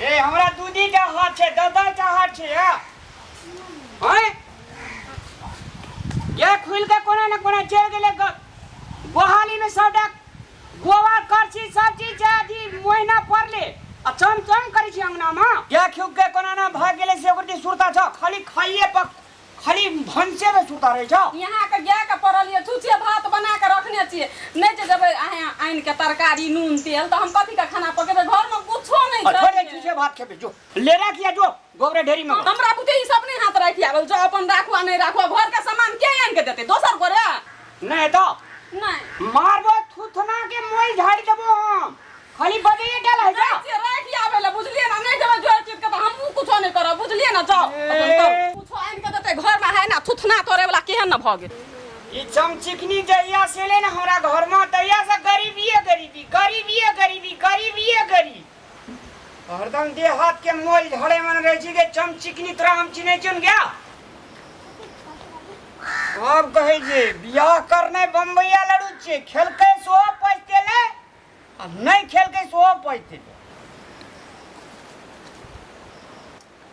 रे हमरा दूधी टा हाथ छै, दस दस टा हाथ छै। आँय, ये खुलि के कोना ने कोना चलि गेलै। गोहाली में सबटा गोबर करछी सब चीज छै, अथी मोहिना पड़ले आ चम चम करै छी अंगना में। ये खुलि के कोना ना भाग गेलै से ओकर सुरता छ? खाली खाइए पर, खाली भनसे में सुरता रहै छ। यहाँ के गाय के पड़ल ये छुछे भात बना के रखने छियै, नहि जे देबै अहाँ आनि के तरकारी नून तेल तऽ हम कथी के खाना पकेबै? घर में कुछो नहि आ छोड़े, छै। छुछे भात खेबै, जो ले रखिया, जो गोबरे ढेरी में। हमरा बुते ई सब नहि हाथ राखि आबल, जो अपन राखू आ नहि राखू। आ घर के सामान के आनि के देतै? दोसर गोरे नहि तो नहि। मारबो थुथना के मोल झाड़ी देबो हम। खाली बजैए डाल है जा। जाइ छियै राखि आबै लए, बुझलियै ने? नहि देबै जोड़ चीज के तऽ हमहूँ कुछो नहि करब, बुझलियै ने? जाउ अपन करू। कुछो आनि के देतै घर में है ना? थुथना तोड़े वाला केहन ने भऽ गेल। ई चमचिकनी जहिया से एलै ने हमरा घर में, तहिया से गरीबीए गरीबी, गरीबीए गरीबी, गरीबीए गरीब। हरदम देह हाथ के मोल झड़े मन रहे छी। के चमचिकनी, तोरा हम चिन्है छियौ गया। अब कहै जे बियाह करनाइ बम्बैया लड़ू छियै, खेलकै सेहो पछतेलै आ नहि खेलकै सेहो पछतेलै।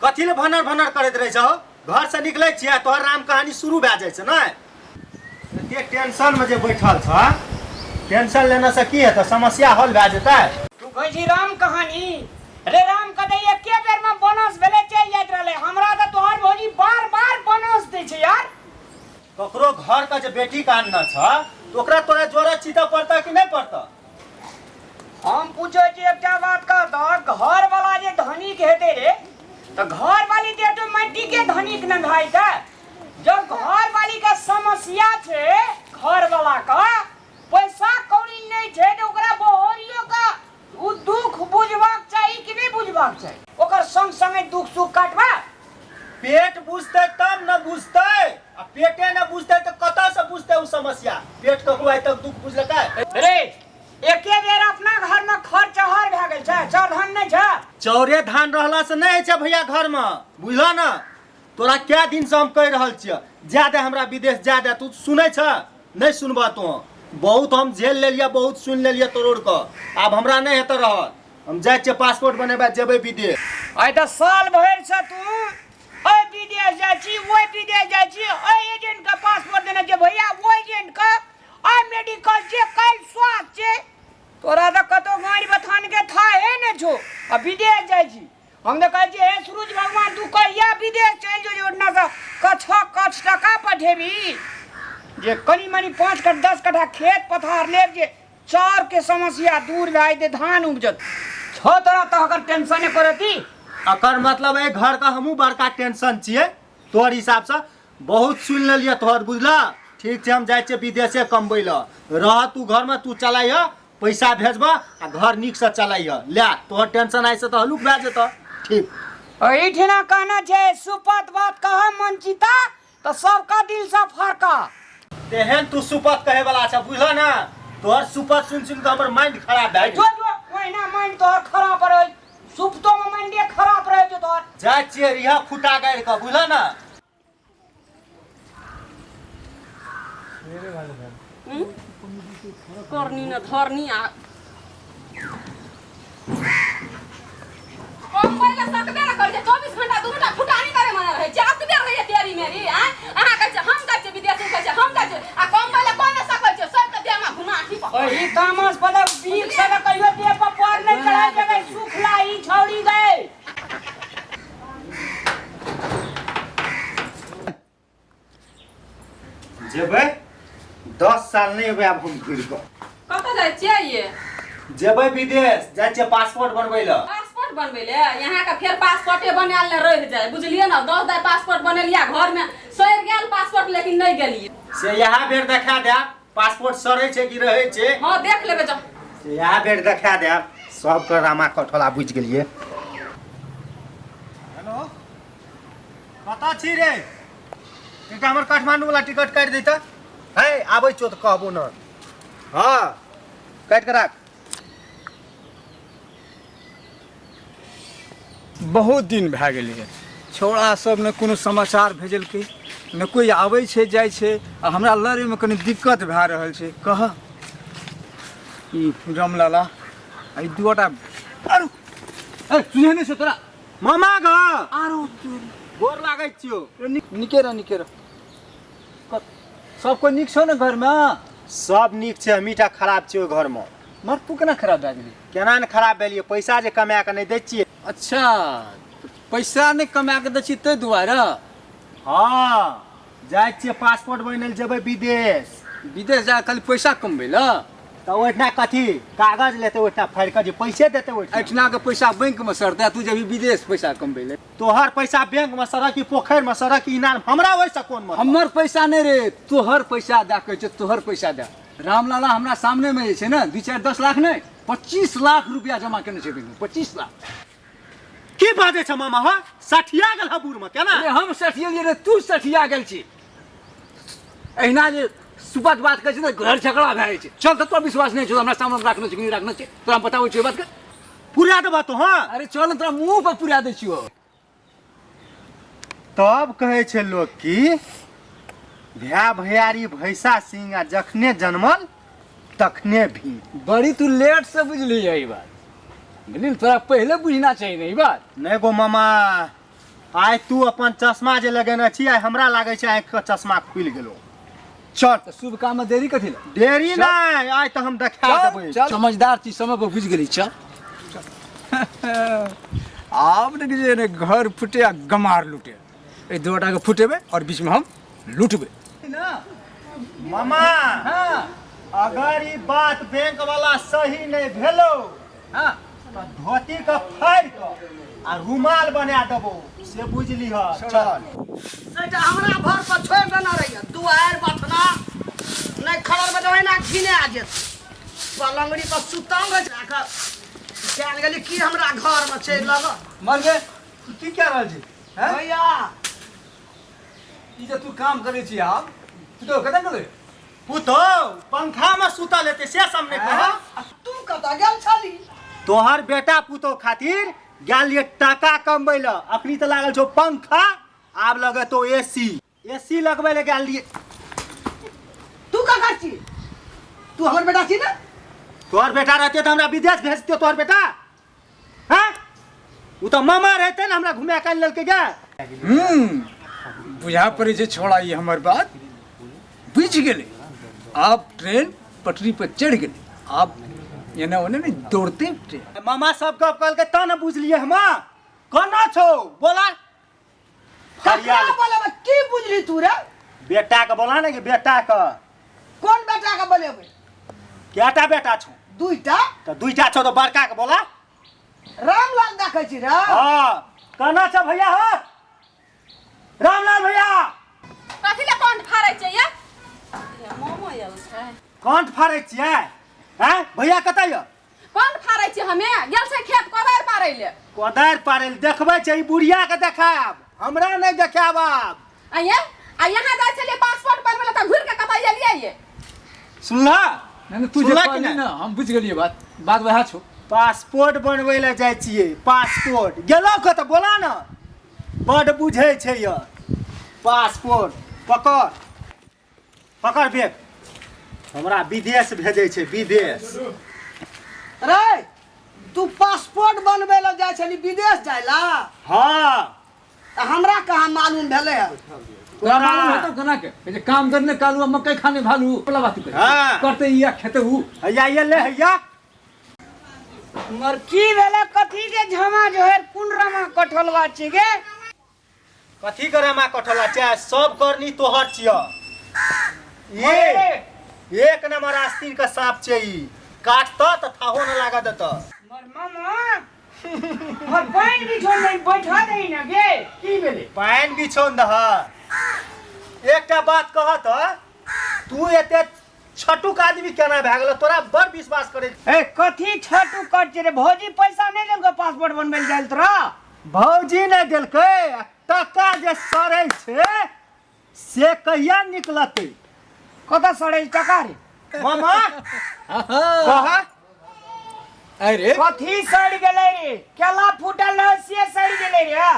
कथी ले भनर भनर करैत रहै छहो? घर से निकलै छियै आ तोहर राम कहानी शुरू भए जाइ छै। नहि एते टेंशन में जे बैठल छ, टेंशन लेने से की हेतै? समस्या हल भए जेतै? तू कहै छी राम कहानी? रे राम कतै एके बेर में बोनस भेलै, चलि जाइत रहलै। हमरा तऽ तोहर भौजी बार बार बोनस दै छै यार। ककरो घर के जे बेटी के आनना छ तऽ ओकरा तोरा जोड़ा चितऽ पड़तऽ कि नहि पड़तऽ? हम पूछै छी एकटा बात, कह तऽ घर वाला जे धनिक हेतै रे, तऽ घर वाली तऽ ऑटोमेटिके धनिक ने भए जेतै? जब घर वाली के समस्या छै, घर वाला के पैसा कौड़ी नहि छै, तऽ ओकरा बहोरियो के ओ दुख बुझबाक चाही कि नहि बुझबाक चाही? ओकर संग संगे दुख सुख काटबा। पेट बुझतै तब न बुझतै। आ पेटे न बुझतै तऽ कतऽ से बुझतै ओ समस्या? पेट ककरो आइ तक दुख बुझलकै? रे एके बेर अपना घर में खर्च चहर भए गेल छै, चाउर धान नहि छै। चाउरे धान रहला से नहि होइ छै भैया घर में, बुझल न? तोरा कए दिन से हम कहि रहल छियै, जा दे हमरा विदेश, जा दे। तू सुनै छ? नहि सुनबह तू। बहुत हम झेल लेलियै, बहुत सुनि लेलियै तोड़ कऽ। आब हमरा नहि हेतै रहल। हम जाइ छियै पासपोर्ट बनेबै, जेबै विदेश। आइ तऽ साल भरि से तू एहि विदेश जाइ छी, ओहि विदेश जाइ छी, एहि एजेंट के पासपोर्ट देने छै भैया, ओहि एजेंट के, आइ मेडिकल छै, काल्हि स्वास्थ्य छै। तोरा तऽ कतौ गाड़ी बथान के थाहे ने छौ आ विदेश जाइ छी। हम तऽ कहै छियै, हे सूरज भगवान, तू कहिया विदेश चलि जो जे ओहिठिनासँ कछ कछ टका पठेबी जे कनि मनि 5 कट्ठा 10 कट्ठा खेत पथार लेब जे चाउरके समस्या दूर भए जेतै, धान उपजत छौ। तोरा तऽ अगर टेंशने करती। एकर मतलब एहि घर के हमहूँ बड़का टेंशन छियै तोहर हिसाबसँ। बहुत सुनि लेलियै तोहर, बुझलह? ठीक छै, हम जाइ छियै विदेशे कमबै लए। रह तू घरमे, तू चलाइह, पैसा भेजबह आ घर नीकसँ चलाइह। ले तोहर टेंशन आइसँ तऽ हल्लुक भए जेतह। ठीक। एहिठिना कहना छै, सुपत बात कह मनचिता तऽ सबका दिल से फरका। तेहन तू सुपत कहे वाला छ, बुझल ना? तोहर सुपत सुन सुन के हमर माइंड खराब भए जो गेल। जो, ओहिना माइंड तोहर खराब रहै, सुपतो में माइंडे खराब रहै छौ तोहर। जाइ छियै, रिहा फुटा गाड़ि कऽ, बुझल ना? करनी न धरनी आ कमबै लए सकबे ने करै छै। 24 घंटा दुनूटा फुटानी करे मने रहै छै, अतबे रहैए तेरी मेरी। आँय, अहाँ कहै छै हम जाइ छियै विदेश, ओ कहै छै हम जाइ छियै, आ कमबै लए कोइ नहि सकै छै। सबके देहमे घुमा की ओही तामस पर बीख से कहियो देह पर पर नहि चढ़ाइ देबै। सुखला ई छौड़ी गए। जेबै, 10 साल नहि एबै आब हम घुरि कऽ। कतऽ जाइ छियै ये? जेबै विदेश, जाइ छियै पासपोर्ट बनबै लए। पासपोर्ट बनबै ले? यहाँ के फेर पासपोर्टे बनायल ने रहि जाय, बुझलियै ने? 10 दाइ पासपोर्ट बनेलियै, घर में सड़ि गेल पासपोर्ट, लेकिन नहि गेलियै। से इएह बेर देखा देब, पासपोर्ट सड़ै छै कि रहै छै। हाँ, देख लेबै जब। से इएह बेर देखा देब सबके। रामा कठोला, बुझि गेलियै? हेलो, कतऽ छी रे? एकटा हमर काठमांडू वाला टिकट काटि दैत है। आबै छियौ तऽ कहबो न। हँ, काटि कऽ राख। बहुत दिन भए गेलै, छौड़ा सब ने कोनो समाचार भेजलकै, ने कोइ आबै छै जाइ छै, आ हमरा लड़ैमे कनि दिक्कत भए रहल छै। कह ई रामलाला आ ई दूटा आरू। ए सुझे नहि छौ तोरा। मामा ग आरो तोरी। गोर लागै छियौ। नीके रह, नीके रह। सब कोइ नीक छौ ने घरमे? सब नीक छै, हमीटा खराब छियै ओहि घरमे। मर तू केना खराब भए गेली? केना ने खराब भेलियै, पैसा जे कमा कऽ नहि दै छियै। अच्छा, पैसा नहि कमा कऽ दै छियै ताहि दुआरे? हँ, जाइ छियै पासपोर्ट बनै लए, जेबै विदेश। विदेश जा खाली पैसा कमबै लए? तऽ ओहिठिना कथी कागज लेतै? ओहिठिना फाड़ि कऽ जे पैसे देतै ओहिठिना। एहिठिना के पैसा बैंक में सड़तै, तू जेबही विदेश पैसा कमबै लए। तोहर पैसा बैंक में सड़क की पोखरि में सड़क की इनार, हमरा ओहिसँ कोन मतलब? हमर पैसा नहि रे, तोहर पैसा दए कहै छै, तोहर पैसा दए। रामलाला हमरा सामने में जे छै ने, 2 4 10 लाख नहि, 25 लाख रुपया जमा केने छै बैंक में, 25 लाख। की बाजै छ मामा? हो सठिया गेल ह बूढ़ में केना? अरे हम सठियेलियै रे, तू सठिया गेल छी। एहिना जे सुपत बात कहै छै ने, घर झगड़ा भए जाइ छै। चल तऽ तोरा विश्वास नहि छौ हमरा सामने राखने छै कि नहि राखने छै, तोरा हम बताबै छियौ बात के। पुरा देबह तो? हाँ अरे चल ने, तोरा मुँह पर पुरा दै छियौ। तब कहै छै लोक की भैया भैयारी भैंसा सिंह आ जखने जनमल तखने भी। बड़ी तू लेट से बुझली ई बात, बुझली? तोरा पहले बुझना चाहिए ने ई बात। नहि गो मामा, आइ तू अपन चश्मा जे लगेने छी, आइ हमरा लागै छै आँखि के चश्मा खुलि गेलो। चल तऽ शुभ काम में देरी कथी लए? देरी नहि, आइ तऽ हम देखा देबै। चल, समझदार छी, समय पर बुझि गेली। चल, आब ने जे ने घर फूटे आ गमार लूटे, एहि दूटा के फुटेबै और बीच में हम लूटबै ना। मामा हाँ अगर ई बात बैंक वाला सही नहीं भेलो हाँ तऽ धोती के फाड़ि कऽ आ रुमाल बना देबो, से बुझि लिह। चल सेटा हमरा घर पर छोड़ि देने रहिए, दुआरि बथना नहि खबर में ओहिना घिने आ जेत। पलंगड़ी पर सुतल रहे छै, चल गेली की हमरा घर में छै लग। मर गए तू, की कह रहल छी हैं? भैया ई जे तू काम करै छी आब तू तो कतऽ गेलै? पुतौ पंखा में सुतल हेतै से सब नहि कह। आ तू कतऽ गेल छली? तोहर बेटा पुतौ खातिर गेल लिए टाका कमबै लए। अखनी तऽ लागल छौ पंखा, आब लगेतौ एसी। एसी लगबै लए गेल लिए। तू ककर छी? तू हमर बेटा छी ने? तोहर बेटा रहते तऽ हमरा विदेश भेजते तोहर बेटा? हैं, ओ तऽ मामा रहते ने हमरा घुमा के आनि लेलकै गे। बुझा पड़ै छै छोड़ा ई हमर बात बुझि गेलै। आब ट्रेन पटरी पर चढ़ि गेलै, आब एने ओने नहि दौड़ते ट्रेन। मामा सब गप कहलकै तऽ ने बुझलियै हम। कोना छौ बोला? ककरा बोलेबै? की बुझली तू रे? बेटा के बोला ने कि बेटा के। कोन बेटा के बोलेबै? केटा बेटा छौ? दुईटा। तऽ दुईटा छौ तऽ बड़का के बोला। रामलाल देखै छी रे? हाँ, केना छ भैया? हो रामलाल भैया, कथी ले कंठ फाड़ै छै ये? मोमो आयल छै। कंठ फाड़ै छियै हैं? भैया कतऽ यऽ? कंठ फाड़ै छियै हमे? गेल छै खेत कोदारि पारै ले। कोदारि पारै ले देखबै छै ई बुढ़िया के देखायब, हमरा नहि देखायब आब। आ ये आ यहाँ जाइ छलियै पासपोर्ट बनबै ले तऽ घुरि के कतऽ एलियै ये? सुनला? नहि नहि, तू जे सुनला कि कहली नहि? ने, हम बुझि गेलियै बात, बात वएह छौ। पासपोर्ट बनबै लए जाइ छियै पासपोर्ट। गेलौ कतऽ बोला ने? बड बुझै छै य। पासपोर्ट पकड़, पकड़ बेग, हमरा विदेश भेजै छै विदेश। रे तू पासपोर्ट बनबै लए जाइ छली विदेश जाइ ला? हाँ। तऽ हमरा कहाँ मालूम भेलै हन? तोरा मालूम हेतौ केना के? कहै छै, काम करने कालू आ मकई खाने भालू वाला बात करै। हाँ। करते ई आ खेते ऊ। हैया ये ले हैया। मर की भेलै? कथी के झमा जोहर कोन रमा कठलवा छै गे? कथी करे मा कठला चाहे सब करनी तोहर छिय। ये एक नंबर आस्तीन के सांप छै, ई काटत त थाहो न लागत देत। मर मामा, मर पानि बिछौन दही, बैठा दही ने गे। की भेलै? पानि बिछौन दह। एकटा बात कह त, तू एते छटुक आदमी केना भए गेल? तोरा बड़ विश्वास करे। ए कथी छटुक कर छै रे? भौजी पैसा नहि देलको पासपोर्ट बनबै लए जायल तोरा? भौजी नहि देलकै आ टका जे सड़ै छै से कहिया निकलतै? कतऽ सड़ै छै टका रे? मामा कह। अरे कथी सड़ गेलै रे? केला फूटल रहै से सड़ गेलै रे?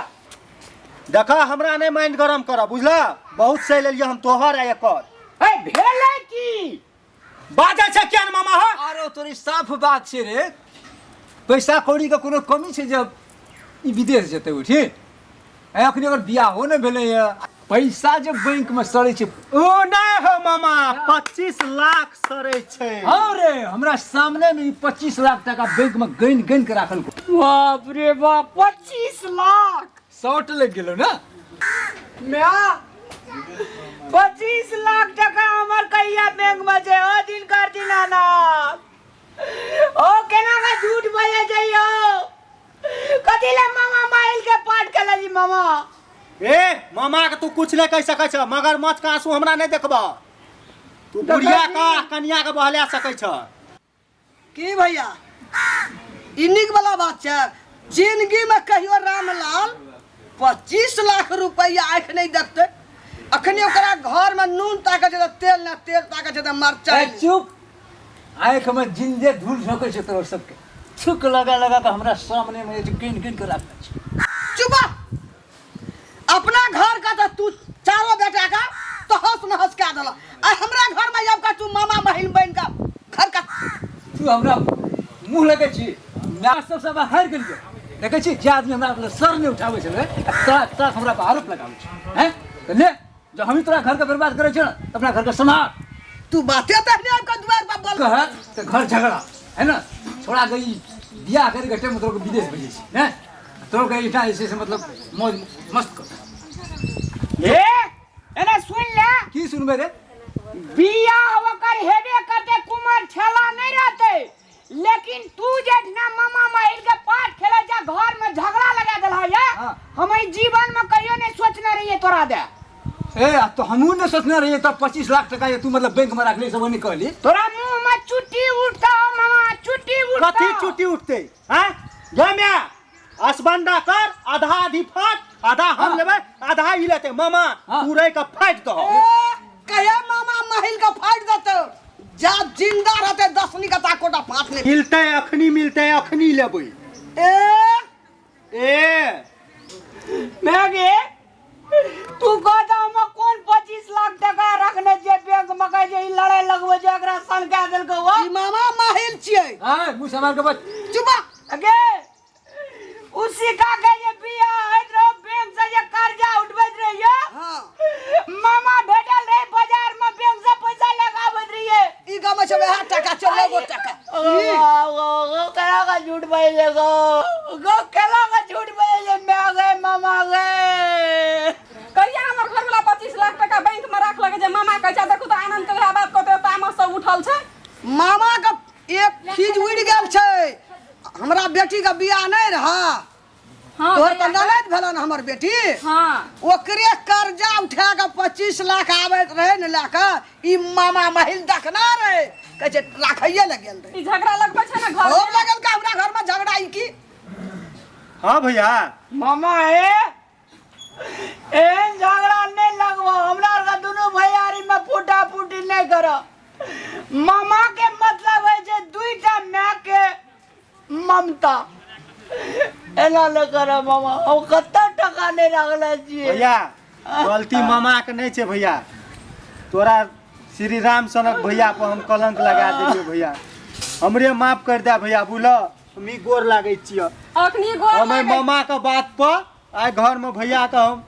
देखा, हमरा नहि माइंड गरम कर, बुझला? बहुत सही लेलियै हम तोहर आ एकर। ए भेलै की? बाजै छै किया ने मामा? हो आरो तोरी साफ बात छै रे, पैसा कौड़ी के कोनो कमी छै जब ई विदेश जेतै उठी आइ अखनी अगर बियाहो नहि भेलैए पैसा जे बैंकमे सड़ै छै। ओ नहि हो मामा, 25 लाख सड़ै छै। हँ रे, हमरा सामनेमे ई 25 लाख टाका बैंकमे गनि गनि के राखल। बाप रे बाप, 25 लाख! शॉर्ट लागि गेलौ ने? म्या, 25 लाख टका हमर कहिया बैंक में छै? ओ दिनकर दीनानाथ, ओ केना के झूठ बजे जइयो? कथी ले मामा माइल के पाठ केले जी मामा? ए मामा के तू कुछ नहीं कह सकै छ, मगर मछ के आंसू हमरा नहीं देखबह। तू बुढ़िया का कनिया के बहला सकै छ। की भैया, ई नीक वाला बात छै? जिंदगी में कहियो रामलाल 25 लाख रुपया आँखि नहीं देखते। अखनी ओकरा घर में नून ताकै छै तऽ तेल ने, तेल ताकै छै तऽ मरचाइ ए, ने। चुप! आँखि में जिंदे धूल झोंकै छै तोहर सबके। थूक लगा लगा के हमरा सामने में जे गिन गिन के राखने छै। चुप! अपना घर का तो तू चारो बेटा का तो हंस न हंस कह देला, आ हमरा घर में आब का तू मामा बहिन बन का घर का। तू हमरा मुँह लगै छी? माय सब सब हारि गेलियै। देखै छी, जे आदमी हमरा अपना सर नहि उठाबै छलै, तोरा तोरा हमरा पर आरोप लगाबै छै। हैं तऽ ले, जब हमही तोरा घरके बर्बाद करै छियै ने तऽ अपना घरके सम्हार। तू बाते तहने आब का दुआर पर बोल। कह तऽ घर झगड़ा है ने। छोड़ा के ई बियाह करके टाइम तोरा के विदेश भेजै छी ने, तोरा के एहिठाम जे छै से मतलब मौज मस्त कर। ए, एने सुन ले। की सुनबै रे? बियाह ओकर हेबे करते, कुमार छेला नहीं रहते, लेकिन तू जेठना मामा माहिर के पाठ खेले जा, घर में झगड़ा लगा देला ये। हाँ। हम ई जीवन में कहियो नहीं सोचने रहिए तोरा दे। ए, आ तो हमहूँ नहीं सोचने रहिए तब 25 लाख टका ये तू मतलब बैंक में रखली, सब नहीं कहली। तोरा मुंह में चुट्टी उठता हो मामा, चुट्टी उठता। कथी चुट्टी उठते हैं गे म्या? असबंदा कर, आधा आधी फाट, आधा हम हाँ। लेबै, आधा ई लेते मामा। हाँ। पूरे के फाट दहो। ए, कहे मामा महिल का फाट देते, जा जिंदा रहते दसनी का ताकोटा फाट ले। मिलते अखनी, मिलते अखनी लेबै। ए। ए। मैगे, तू कहता हम कोन 25 लाख टका रखने छियै बैंक में? कहै छै ई लड़ाई लगबै छै, एकरा सनका देलकै ओ। ई मामा महिल छियै। आय मुँह सम्हार के बच। चुप। गे, उ सिक्का के जे बियाह होइत रहो, बैंक से जे कर्जा उठबैत रहियो, हाँ। मामा भेटल रहे बाजार में, बैंक से पैसा लगाबैत रहिए। ई गाँव में छै वएह टका छै, एगो टका। ओ ओ ओ केना का झूठ बजै गो गो, केना का झूठ बजै छै? माय गे, मामा गे। कहिया हमर घर वाला 25 लाख टका बैंक में राख लगे जे मामा कहै छै? देखू तऽ आनंद के वएह बात कहते, तामस सब उठल छै। मामा के एक चीज उड़ि गेल छै। हमरा बेटी के बियाह नहीं रहा? हाँ। तोहर तऽ भैया के- ननद भेलन हमर बेटी। हाँ। ओकरे कर्जा उठा के 25 लाख आबैत रहे ने लए कऽ, ई मामा महिल देखना रहे, कहै छै राखैये लए गेल रहे। ई झगड़ा लगबै छै ने घर खूब में। लगल का हमरा घर में झगड़ा ई की? हाँ भैया। मामा हे, एहन झगड़ा नहीं लगबो। हमरा आर के दुनू भैयारी में फूटा फूटी नहीं करो। मामा के मतलब है जे दुईटा माय के ममता एना नहीं करो मामा। हम कत्ता टका नहीं रखले छियै। भैया, गलती मामा के नहीं छै भैया। तोरा श्री राम सनक भैया पर हम कलंक लगा देलियो भैया, हमरे माफ कर दे भैया। बुझल, हम ई गोर लागै छियै। अखनी गोर हम लागै। मामा के बात पर आइ घर में भैया के, हम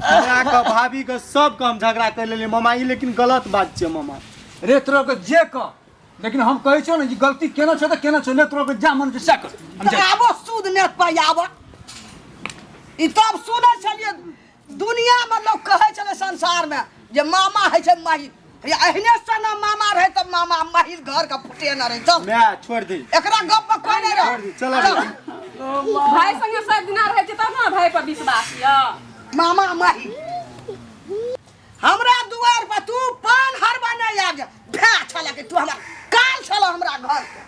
हमरा के, भाभी के, सबके हम झगड़ा कर लेलियै मामा। ई लेकिन गलत बात छै मामा। रे, तोरा के जे कह, लेकिन हम कहै छियौ ने जे गलती केने छौ तऽ केने छौ, नहि तोरा के जा मन छै सएह कर। हम तऽ जाइ छी। आबो सूद ने पाइ आबो। ई तब सुनै छलियै, दुनिया में लोग कहै छलै संसार में जे मामा होइ छै महिल। या एहने सना मामा रहे तऽ मामा महिल घर के फुटेने रहे। चल। माय, छोड़ दे। एकरा गप पर कोई नहीं रह। छोड़ दे, चल अभी। भाई संगे सब दिना रहै छै तब ने भाई पर विश्वास यऽ। मामा महिल हमरा दुआर पर तू पान हरबा नहीं आ जा भै छल के तू हमरा काल छल हमरा घर के।